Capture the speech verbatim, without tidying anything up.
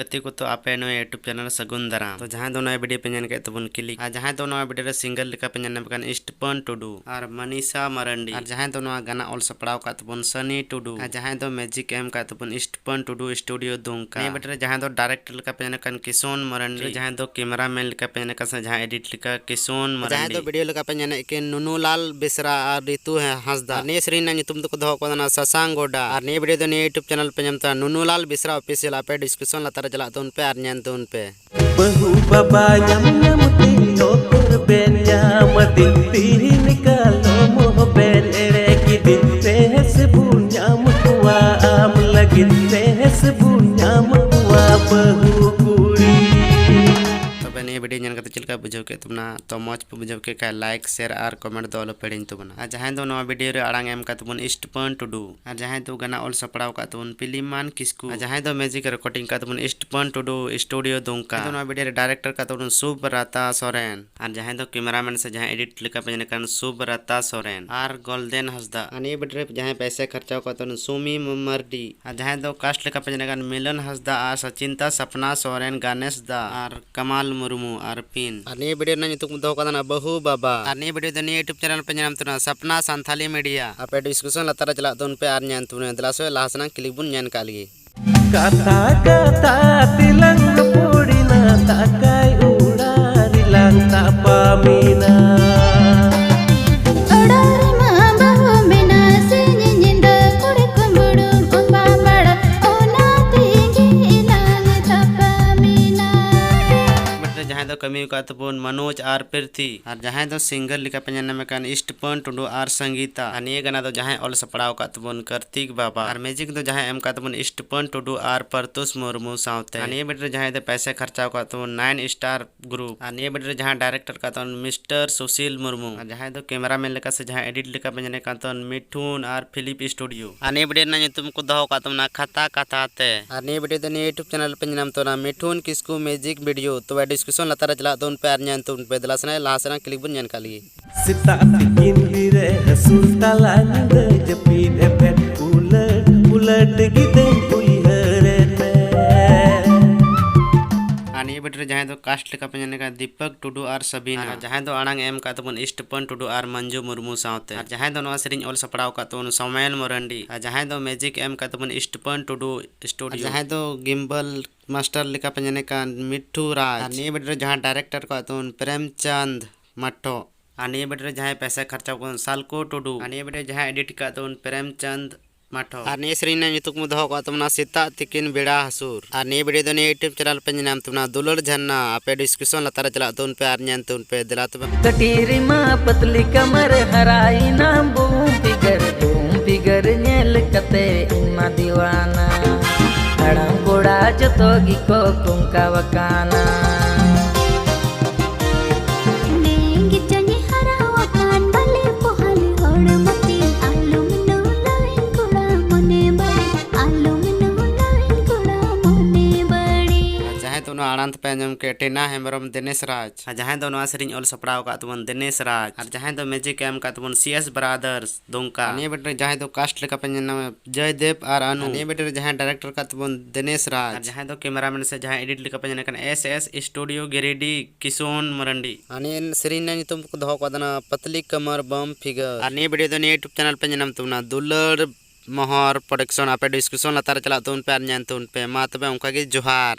ᱜᱟᱛᱮ ᱠᱚ, ᱛᱚ ᱟᱯᱮ ᱱᱚᱣᱟ YouTube channel ᱥᱟᱹᱜᱩᱱ ᱫᱟᱨᱟᱢ᱾ ᱛᱚ ᱡᱟᱦᱟᱸᱭ ᱫᱚ ᱱᱚᱣᱟ video ᱯᱮ ᱧᱮᱞ ᱠᱮᱫ ᱛᱟᱵᱚᱱ ᱠᱤᱞᱤᱠ, ᱟᱨ ᱡᱟᱦᱟᱸᱭ ᱫᱚ ᱱᱚᱣᱟ video ᱨᱮ singer ᱞᱮᱠᱟ ᱯᱮ ᱧᱮᱞ ᱧᱟᱢ ᱠᱟᱱ ᱤᱥᱴᱯᱟᱹᱱ ᱴᱩᱰᱩ ᱟᱨ ᱢᱟᱱᱤᱥᱟ ᱢᱟᱨᱟᱱᱰᱤ, ᱟᱨ ᱡᱟᱦᱟᱸᱭ ᱫᱚ ᱱᱚᱣᱟ ᱜᱟᱱᱟ ᱚᱞ ᱥᱟᱯᱲᱟᱣ ᱠᱟᱫ ᱛᱟᱵᱚᱱ ᱥᱟᱱᱤ ᱴᱩᱰᱩ, ᱟᱨ ᱡᱟᱦᱟᱸᱭ ᱫᱚ music ᱮᱢ ᱠᱟᱫ ᱛᱟᱵᱚᱱ ᱤᱥᱴᱯᱟᱹᱱ ᱴᱩᱰᱩ studio ᱫᱩᱢᱠᱟ᱾ ᱱᱤᱭᱟᱹ video ᱨᱮ ᱡᱟᱦᱟᱸᱭ ᱫᱚ director ᱞᱮᱠᱟ ᱯᱮ ᱧᱮᱞ ᱠᱟᱱ ᱠᱤᱥᱚᱱ ᱢᱟᱨᱟᱱᱰᱤ, ᱡᱟᱦᱟᱸᱭ ᱫᱚ cameraman ᱞᱮᱠᱟ ᱯᱮ ᱧᱮᱞ ᱠᱟᱱ ᱥᱮ ᱡᱟᱦᱟᱸᱭ edit ᱞᱮᱠᱟ ᱠᱤᱥᱚᱱ ᱢᱟᱨᱟᱱᱰᱤ, ᱡᱟᱦᱟᱸᱭ ᱫᱚ video ᱞᱮᱠᱟ ᱯᱮ ᱧᱮᱞᱮᱫ ᱠᱤᱱ ᱱᱩᱱᱩᱞᱟᱞ ᱵᱮᱥᱨᱟ ᱟᱨ ᱨᱤᱛᱩ ᱦᱟᱸᱥᱫᱟ᱾ ᱟᱨ ᱱᱤᱭᱟᱹ ᱥᱮᱨᱮᱧ ᱨᱮᱱᱟᱜ ᱧᱩᱛᱩᱢ ᱫᱚᱠᱚ ᱫᱚᱦᱚ ᱠᱟᱫᱟ ᱥᱟᱥᱟᱝ ᱜᱚᱰᱟ᱾ ᱟᱨ ᱱᱤᱭᱟᱹ video ᱫᱚ ᱱᱤᱭᱟᱹ YouTube channel ᱯᱮ ᱧᱟᱢ ᱛᱟᱦᱮᱱᱟ ᱱᱩᱱᱩᱞᱟᱞ ᱵᱮᱥᱨᱟ official᱾ ᱟᱯᱮ description ᱞᱟᱛᱟᱨ ᱨᱮ ᱪᱟᱞᱟᱜ ᱛᱟᱵᱚᱱ ᱯᱮ ᱟᱨ ᱧᱮᱞ ᱛᱟᱵᱚᱱ ᱯᱮ᱾ ᱵᱟᱹᱦᱩ ᱵᱟᱵᱟ ᱧᱟᱢ ᱧᱟᱢ ᱛᱮ ᱚᱠᱚᱨ ᱵᱮᱱ ᱧᱟᱢ ᱟᱹᱫᱤᱧ, ᱛᱤᱦᱤᱧ ᱠᱟᱞᱚᱢ ᱦᱚᱸ ᱵᱮᱱ ᱮᱲᱮ ᱠᱤᱫᱤᱧ, ᱛᱮᱦᱮᱥ ᱵᱚᱱ ᱧᱟᱢ ᱠᱚᱣᱟ ᱟᱢ ᱞᱟᱹᱜᱤᱫ, ᱛᱮᱦᱮᱥ ᱵᱚᱱ ᱧᱟᱢ ᱠᱚᱣᱟ ᱵᱟᱹᱦᱩ ᱠᱩᱲᱤ᱾ ᱛᱚᱵᱮ ᱱᱤᱭᱟᱹ video ᱧᱮᱞ ᱠᱟᱛᱮ ᱪᱮᱫ ᱞᱮᱠᱟ ᱵᱩᱡᱷᱟᱹᱣ ᱠᱮᱫ ᱛᱟᱵᱚᱱᱟ? ᱛᱚ ᱢᱚᱡᱽ ᱯᱮ ᱵᱩᱡᱷᱟᱹᱣ ᱠᱮᱫ ᱠᱷᱟᱡ like, share ᱟᱨ comment ᱫᱚ ᱟᱞᱚ ᱯᱮ ᱦᱤᱲᱤᱧ ᱛᱟᱵᱚᱱᱟ᱾ ᱟᱨ ᱡᱟᱦᱟᱸᱭ ᱫᱚ ᱱᱚᱣᱟ video ᱨᱮ ᱟᱲᱟᱝ ᱮᱢ ᱠᱟᱫ ᱛᱟᱵᱚᱱ ᱤᱥᱴᱯᱟᱹᱱ ᱴᱩᱰᱩ, ᱟᱨ ᱡᱟᱦᱟᱸᱭ ᱫᱚ ᱜᱟᱱᱟ ᱚᱞ ᱥᱟᱯᱲᱟᱣ ᱠᱟᱫ ᱛᱟᱵᱚᱱ ᱯᱤᱞᱤᱢᱟᱱ ᱠᱤᱥᱠᱩ, ᱟᱨ ᱡᱟᱦᱟᱸᱭ ᱫᱚ music recording ᱠᱟᱫ ᱛᱟᱵᱚᱱ ᱤᱥᱴᱯᱟᱹᱱ ᱴᱩᱰᱩ studio ᱫᱩᱢᱠᱟ, ᱟᱨ ᱱᱚᱣᱟ video ᱨᱮ director ᱠᱟᱫ ᱛᱟᱵᱚᱱ ᱥᱩᱵᱨᱟᱛᱟ ᱥᱚᱨᱮᱱ, ᱟᱨ ᱡᱟᱦᱟᱸᱭ ᱫᱚ cameraman ᱥᱮ ᱡᱟᱦᱟᱸᱭ edit ᱞᱮᱠᱟ ᱯᱮ ᱧᱮᱞ ᱠᱟᱱ ᱥᱩᱵᱨᱟᱛᱟ ᱥᱚᱨᱮᱱ ᱟᱨ ᱜᱳᱞᱰᱮᱱ ᱦᱟᱸᱥᱫᱟ᱾ ᱟᱨ ᱱᱤᱭᱟᱹ video ᱨᱮ ᱡᱟᱦᱟᱸᱭ ᱯᱚᱭᱥᱟ ᱠᱷᱚᱨᱪᱟ ᱠᱟᱫ ᱛᱟᱵᱚᱱ ᱥᱩᱢᱤ ᱢᱟᱨᱰᱤ, ᱟᱨ ᱡᱟᱦᱟᱸᱭ ᱫᱚ cast ᱞᱮᱠᱟ ᱯᱮ ᱧᱮᱞ ᱠᱟᱱ ᱢᱤᱞᱚᱱ ᱦᱟᱸᱥᱫᱟ ᱟᱨ ᱥᱟᱪᱤᱱᱛᱟ ᱥᱟᱯᱱᱟ ᱥᱚᱨᱮᱱ, ᱜᱟᱱᱮᱥ ᱫᱟ ᱟᱨ ᱠᱟᱢᱟᱞ ᱢᱩᱨᱢᱩ ᱟᱨ ᱯᱤᱱ᱾ ᱟᱨ ᱱᱤᱭᱟᱹ video ᱨᱮᱱᱟᱜ ᱧᱩᱛᱩᱢ ᱠᱚ ᱫᱚᱦᱚ ᱠᱟᱫᱟ ᱱᱟ ᱵᱟᱹᱦᱩ ᱵᱟᱵᱟ᱾ ᱟᱨ ᱱᱤᱭᱟᱹ video ᱫᱚ ᱱᱤᱭᱟᱹ YouTube channel ᱯᱮ ᱧᱟᱢ ᱛᱟᱵᱚᱱᱟ ᱥᱟᱯᱱᱟ ᱥᱟᱱᱛᱷᱟᱞᱤ media᱾ ᱟᱯᱮ description ᱞᱟᱛᱟᱨ ᱨᱮ ᱪᱟᱞᱟᱜ ᱛᱟᱵᱚᱱ ᱯᱮ ᱟᱨ ᱧᱮᱞ ᱛᱟᱵᱚᱱ ᱯᱮ᱾ ᱫᱮᱞᱟ ᱥᱮ ᱞᱟᱦᱟ ᱥᱮᱱᱟᱜ clip ᱵᱚᱱ ᱧᱮᱞ ᱠᱟᱜ ᱞᱮᱜᱮ᱾ ᱠᱟᱛᱷᱟ ᱠᱟᱛᱷᱟ ᱛᱮᱞᱟᱝ ᱨᱚᱯᱚᱲᱮᱱᱟ, ᱫᱟᱠᱟᱭ ᱚᱲᱟᱜ ᱨᱮᱞᱟᱝ ᱛᱟᱯᱟᱢᱮᱱᱟ᱾ ᱚᱲᱟᱜ ᱨᱮᱢᱟ ᱵᱟᱹᱦᱩ ᱢᱮᱱᱟᱭ, ᱥᱤᱧ ᱧᱤᱫᱟᱹ ᱠᱩᱲᱤ ᱠᱩᱢᱵᱽᱲᱩᱢ ᱚᱢᱵᱟ ᱵᱟᱲᱟ, ᱚᱱᱟ ᱛᱮᱜᱮ ᱮᱱᱟᱝ ᱛᱟᱯᱟᱢᱮᱱᱟ᱾ ᱢᱤᱫᱴᱮᱱ ᱡᱟᱦᱟᱸᱭ ᱫᱚ ᱠᱟᱹᱢᱤ ᱟᱠᱟᱫ ᱛᱟᱵᱚᱱ ᱢᱚᱱᱳᱡᱽ ᱟᱨ ᱯᱨᱤᱛᱷᱤ, ᱟᱨ ᱡᱟᱦᱟᱸᱭ ᱫᱚ singer ᱞᱮᱠᱟ ᱯᱮ ᱧᱮᱞ ᱧᱟᱢᱮ ᱠᱟᱱ ᱤᱥᱴᱯᱟᱹᱱ ᱴᱩᱰᱩ ᱟᱨ ᱥᱚᱝᱜᱤᱛᱟ, ᱟᱨ ᱱᱤᱭᱟᱹ ᱜᱟᱱᱟ ᱫᱚ ᱡᱟᱦᱟᱸᱭ ᱚᱞ ᱥᱟᱯᱲᱟᱣ ᱟᱠᱟᱫ ᱛᱟᱵᱚᱱ ᱠᱟᱨᱛᱤᱠ ᱵᱟᱵᱟ, ᱟᱨ music ᱫᱚ ᱡᱟᱦᱟᱸᱭ ᱮᱢ ᱟᱠᱟᱫ ᱛᱟᱵᱚᱱ ᱤᱥᱴᱯᱟᱹᱱ ᱴᱩᱰᱩ ᱟᱨ ᱯᱟᱨᱛᱩᱥ ᱢᱩᱨᱢᱩ ᱥᱟᱶᱛᱮ, ᱟᱨ ᱱᱤᱭᱟᱹ video ᱨᱮ ᱡᱟᱦᱟᱸᱭ ᱫᱚ ᱯᱚᱭᱥᱟ ᱠᱷᱚᱨᱪᱟ ᱟᱠᱟᱫ ᱛᱟᱵᱚᱱ Nine Star Group, ᱟᱨ ᱱᱤᱭᱟᱹ video ᱨᱮ ᱡᱟᱦᱟᱸᱭ director ᱟᱠᱟᱫ ᱛᱟᱵᱚᱱ ᱢᱤᱥᱴᱟᱨ ᱥᱩᱥᱤᱞ ᱢᱩᱨᱢᱩ, ᱟᱨ ᱡᱟᱦᱟᱸᱭ ᱫᱚ cameraman ᱞᱮᱠᱟ ᱥᱮ ᱡᱟᱦᱟᱸᱭ edit ᱞᱮᱠᱟ ᱯᱮ ᱧᱮᱞᱮ ᱠᱟᱱ ᱛᱟᱵᱚᱱ ᱢᱤᱴᱷᱩᱱ ᱟᱨ ᱯᱷᱤᱞᱤᱯ ᱥᱴᱩᱰᱤᱭᱳ᱾ ᱟᱨ ᱱᱤᱭᱟᱹ video ᱨᱮᱱᱟᱜ ᱧᱩᱛᱩᱢ ᱠᱚ ᱫᱚᱦᱚ ᱟᱠᱟᱫ ᱛᱟᱵᱚᱱᱟ ᱠᱷᱟᱛᱟ ᱠᱟᱛᱷᱟ ᱛᱮ᱾ ᱟᱨ ᱱᱤᱭᱟᱹ video ᱫᱚ ᱱᱤᱭᱟᱹ YouTube channel ᱯᱮ ᱧᱮᱞ ᱧᱟᱢ ᱛᱟᱵᱚᱱᱟ ᱢᱤᱴᱷᱩᱱ ᱠᱤᱥᱠᱩ music video᱾ ᱛᱚᱵᱮ description ᱞᱟᱛᱟᱨ ᱨᱮ ᱪᱟᱞᱟᱜ ᱛᱟᱵᱚᱱ ᱯᱮ ᱟᱨ ᱧᱮᱞ ᱛᱟᱵᱚᱱ ᱯᱮ᱾ ᱫᱮᱞᱟ ᱥᱮ ᱞᱟᱦᱟ ᱥᱮᱱᱟᱜ clip ᱵᱚᱱ ᱧᱮᱞ ᱠᱟᱜ ᱞᱮᱜᱮ᱾ ᱥᱮᱛᱟᱜ ᱛᱤᱠᱤᱱ ᱵᱮᱨᱮᱫ ᱦᱟᱹᱥᱩᱨ ᱛᱟᱞᱟ ᱧᱤᱫᱟᱹ ᱡᱟᱹᱯᱤᱫ ᱮᱯᱷᱮᱫ ᱩᱞᱟᱹᱴ ᱩᱞᱟᱹᱴ ᱜᱤᱫᱟᱹᱧ ᱩᱭᱦᱟᱹᱨᱮᱫ ᱢᱮ᱾ ᱨᱮ ᱡᱟᱦᱟᱸᱭ ᱫᱚ ᱠᱟᱥᱴ ᱞᱮᱠᱟ ᱯᱮ ᱧᱮᱞ ᱠᱟᱱᱟ ᱫᱤᱯᱚᱠ ᱴᱩᱰᱩ ᱟᱨ ᱥᱟᱵᱤᱱᱟ᱾ ᱟᱨ ᱡᱟᱦᱟᱸᱭ ᱫᱚ ᱟᱲᱟᱝ ᱮ ᱮᱢ ᱠᱟᱜ ᱛᱟᱵᱚᱱ ᱤᱥᱴᱯᱚᱱ ᱴᱩᱰᱩ ᱟᱨ ᱢᱟᱱᱡᱩ ᱢᱩᱨᱢᱩ ᱥᱟᱶᱛᱮ᱾ ᱟᱨ ᱡᱟᱦᱟᱸᱭ ᱫᱚ ᱱᱚᱣᱟ ᱥᱮᱨᱮᱧ ᱚᱞ ᱥᱟᱯᱲᱟᱣ ᱠᱟᱜ ᱛᱟᱵᱚᱱ ᱥᱚᱢᱟᱭᱚᱱ ᱢᱟᱨᱟᱱᱰᱤ᱾ ᱟᱨ ᱡᱟᱦᱟᱸᱭ ᱫᱚ ᱢᱮᱡᱤᱠ ᱮ ᱮᱢ ᱠᱟᱜ ᱛᱟᱵᱚᱱ ᱤᱥᱴᱯᱚᱱ ᱴᱩᱰᱩ ᱥᱴᱩᱰᱤᱭᱳ᱾ ᱟᱨ ᱡᱟᱦᱟᱸᱭ ᱫᱚ ᱜᱤᱢᱵᱟᱞ ᱢᱟᱥᱴᱟᱨ ᱞᱮᱠᱟ ᱯᱮ ᱧᱮᱞᱮ ᱠᱟᱱ ᱢᱤᱴᱷᱩ ᱨᱟᱡᱽ᱾ ᱟᱨ ᱱᱤᱭᱟᱹ ᱵᱷᱤᱰᱤᱭᱳ ᱨᱮ ᱡᱟᱦᱟᱸᱭ ᱰᱟᱭᱨᱮᱠᱴᱚᱨ ᱠᱟᱜ ᱛᱟᱵᱚᱱ ᱯᱨᱮᱢᱪᱟᱸᱫᱽ ᱢᱟᱴᱷᱚ᱾ ᱟᱨ ᱱᱤᱭᱟᱹ ᱵᱷᱤᱰᱤᱭᱳ ᱨᱮ ᱡᱟᱦᱟᱸᱭ ᱯᱚᱭᱥᱟ ᱠᱷᱚᱨᱪᱟ ᱠᱟᱜ ᱛᱟᱵᱚᱱ ᱥᱟᱞᱠᱳ ᱴᱩᱰᱩ᱾ ᱟᱨ ᱱᱤᱭᱟᱹ ᱵᱷᱤᱰᱤᱭᱳ ᱨᱮ ᱡᱟᱦᱟᱸᱭ ᱮᱰᱤᱴ ᱠᱟᱜ ᱛᱟᱵᱚᱱ ᱯᱨᱮᱢᱪᱟᱸᱫᱽ ᱢᱟᱴᱷᱚ᱾ ᱟᱨ ᱱᱤᱭᱟᱹ ᱥᱮᱨᱮᱧ ᱨᱮᱱᱟᱜ ᱧᱩᱛᱩᱢ ᱠᱚ ᱫᱚᱦᱚ ᱠᱟᱜ ᱛᱟᱵᱚᱱᱟ ᱥᱮᱛᱟᱜ ᱛᱤᱠᱤᱱ ᱵᱮᱲᱟ ᱦᱟᱹᱥᱩᱨ᱾ ᱟᱨ ᱱᱤᱭᱟᱹ ᱵᱷᱤᱰᱤᱭᱳ ᱫᱚ ᱱᱤᱭᱟᱹ YouTube ᱪᱮᱱᱮᱞ ᱯᱮ ᱧᱮᱞ ᱧᱟᱢ ᱛᱟᱵᱚᱱᱟ ᱫᱩᱞᱟᱹᱲ ᱡᱷᱟᱨᱱᱟ᱾ ᱟᱯᱮ ᱰᱤᱥᱠᱨᱤᱯᱥᱚᱱ ᱞᱟᱛᱟᱨ ᱨᱮ ᱪᱟᱞᱟᱜ ᱛᱟᱵᱚᱱ ᱯᱮ ᱟᱨ ᱧᱮᱞ ᱛᱟᱵᱚᱱ ᱯᱮ᱾ ᱫᱮᱞᱟ ᱛᱚᱵᱮ᱾ ᱠᱟᱹᱴᱤᱡ ᱨᱮᱢᱟ ᱯᱟᱛᱞᱤ ᱠᱟᱢᱟᱨ ᱦᱟᱨᱟᱭᱮᱱᱟᱢ ᱵᱩᱢ ᱯᱷᱤᱜᱟᱨ, ᱵᱩᱢ ᱯᱷᱤᱜᱟᱨ ᱧᱮᱞ ᱠᱟᱛᱮ ᱤᱧ ᱢᱟ ᱫᱤᱣᱟᱱᱟ᱾ ᱦᱟᱲᱟᱢ ᱠᱚᱲᱟ ᱡᱚᱛᱚ ᱜᱮᱠᱚ ᱠᱚᱝᱠᱟᱣ ᱟᱠᱟᱱᱟ᱾ ᱱᱮᱝᱜᱮ ᱪᱟᱹᱧ ᱦᱟᱨᱟᱣ ᱟᱠᱟᱱ ᱵᱟᱞᱮ ᱯᱚᱦᱟᱞ ᱦᱚᱲᱢᱚ ᱛᱤᱧ, ᱟᱞᱚᱢ ᱱᱩᱱᱟᱹᱣᱤᱧ ᱠᱚᱲᱟ ᱢᱚᱱᱮ ᱵᱟᱹᱲᱤᱡ, ᱟᱞᱚᱢ ᱱᱩᱱᱟᱹᱣᱤᱧ ᱠᱚᱲᱟ ᱢᱚᱱᱮ ᱵᱟᱹᱲᱤᱡ᱾ ᱟᱨ ᱡᱟᱦᱟᱸᱭ ᱫᱚ ᱱᱚᱣᱟ ᱟᱲᱟᱝ ᱛᱮᱯᱮ ᱟᱸᱡᱚᱢ ᱠᱮᱫ ᱴᱤᱱᱟ ᱦᱮᱢᱵᱨᱚᱢ ᱫᱤᱱᱮᱥ ᱨᱟᱡᱽ᱾ ᱟᱨ ᱡᱟᱦᱟᱸᱭ ᱫᱚ ᱱᱚᱣᱟ ᱥᱮᱨᱮᱧ ᱚᱞ ᱥᱟᱯᱲᱟᱣ ᱟᱠᱟᱫ ᱛᱟᱵᱚᱱ ᱫᱤᱱᱮᱥ ᱨᱟᱡᱽ᱾ ᱟᱨ ᱡᱟᱦᱟᱸᱭ ᱫᱚ ᱢᱮᱡᱤᱠ ᱮ ᱮᱢ ᱟᱠᱟᱫ ᱛᱟᱵᱚᱱ ᱥᱤ ᱮᱥ ᱵᱨᱟᱫᱟᱨᱥ ᱫᱩᱢᱠᱟ᱾ ᱟᱨ ᱱᱤᱭᱟᱹ ᱵᱷᱤᱰᱤᱭᱳ ᱨᱮ ᱡᱟᱦᱟᱸᱭ ᱫᱚ ᱠᱟᱥᱴ ᱞᱮᱠᱟ ᱯᱮ ᱧᱮᱞ ᱧᱟᱢᱟ ᱡᱚᱭᱫᱮᱵ ᱟᱨ ᱟᱱᱩ᱾ ᱟᱨ ᱱᱤᱭᱟᱹ ᱵᱷᱤᱰᱤᱭᱳ ᱨᱮ ᱡᱟᱦᱟᱸᱭ ᱰᱟᱭᱨᱮᱠᱴᱚᱨ ᱟᱠᱟᱫ ᱛᱟᱵᱚᱱ ᱫᱤᱱᱮᱥ ᱨᱟᱡᱽ᱾ ᱟᱨ ᱡᱟᱦᱟᱸᱭ ᱫᱚ ᱠᱮᱢᱮᱨᱟᱢᱮᱱ ᱥᱮ ᱡᱟᱦᱟᱸᱭ ᱮᱰᱤᱴ ᱞᱮᱠᱟ ᱯᱮ ᱧᱮᱞ ᱠᱟᱱᱟ ᱮᱥ ᱮᱥ ᱥᱴᱩᱰᱤᱭᱳ ᱜᱤᱨᱤᱰᱤ ᱠᱤᱥᱩᱱ ᱢᱟᱨᱟᱱᱰᱤ᱾ ᱟᱨ ᱱᱤᱭᱟᱹ ᱥᱮᱨᱮᱧ ᱨᱮᱱᱟᱜ ᱧᱩᱛᱩᱢ ᱠᱚ ᱫᱚᱦᱚ ᱠᱟᱫᱟ ᱱᱟ ᱯᱟᱛᱞᱤ ᱠᱟᱢᱟᱨ ᱵᱟᱢ ᱯᱷᱤᱜᱟᱨ᱾ ᱟᱨ ᱱᱤᱭᱟᱹ ᱵᱷᱤᱰᱤᱭᱳ ᱫᱚ ᱱᱤᱭᱟᱹ YouTube ᱪᱮᱱᱮᱞ ᱯᱮ ᱧᱮᱞ ᱧᱟᱢ ᱛᱟᱵᱚᱱᱟ ᱫᱩᱞᱟᱹᱲ ᱢᱚᱦᱚᱨ ᱯᱨᱚᱰᱟᱠᱥᱚᱱ᱾ ᱟᱯᱮ ᱰᱤᱥᱠᱨᱤᱯᱥᱚᱱ ᱞᱟᱛᱟᱨ ᱨᱮ ᱪᱟᱞᱟᱜ ᱛᱟᱵᱚᱱ ᱯᱮ ᱟᱨ ᱧᱮᱞ ᱛᱟᱵᱚᱱ ᱯᱮ᱾ ᱢᱟ ᱛᱚᱵᱮ ᱚᱱᱠᱟ ᱜᱮ ᱡᱚᱦᱟᱨ᱾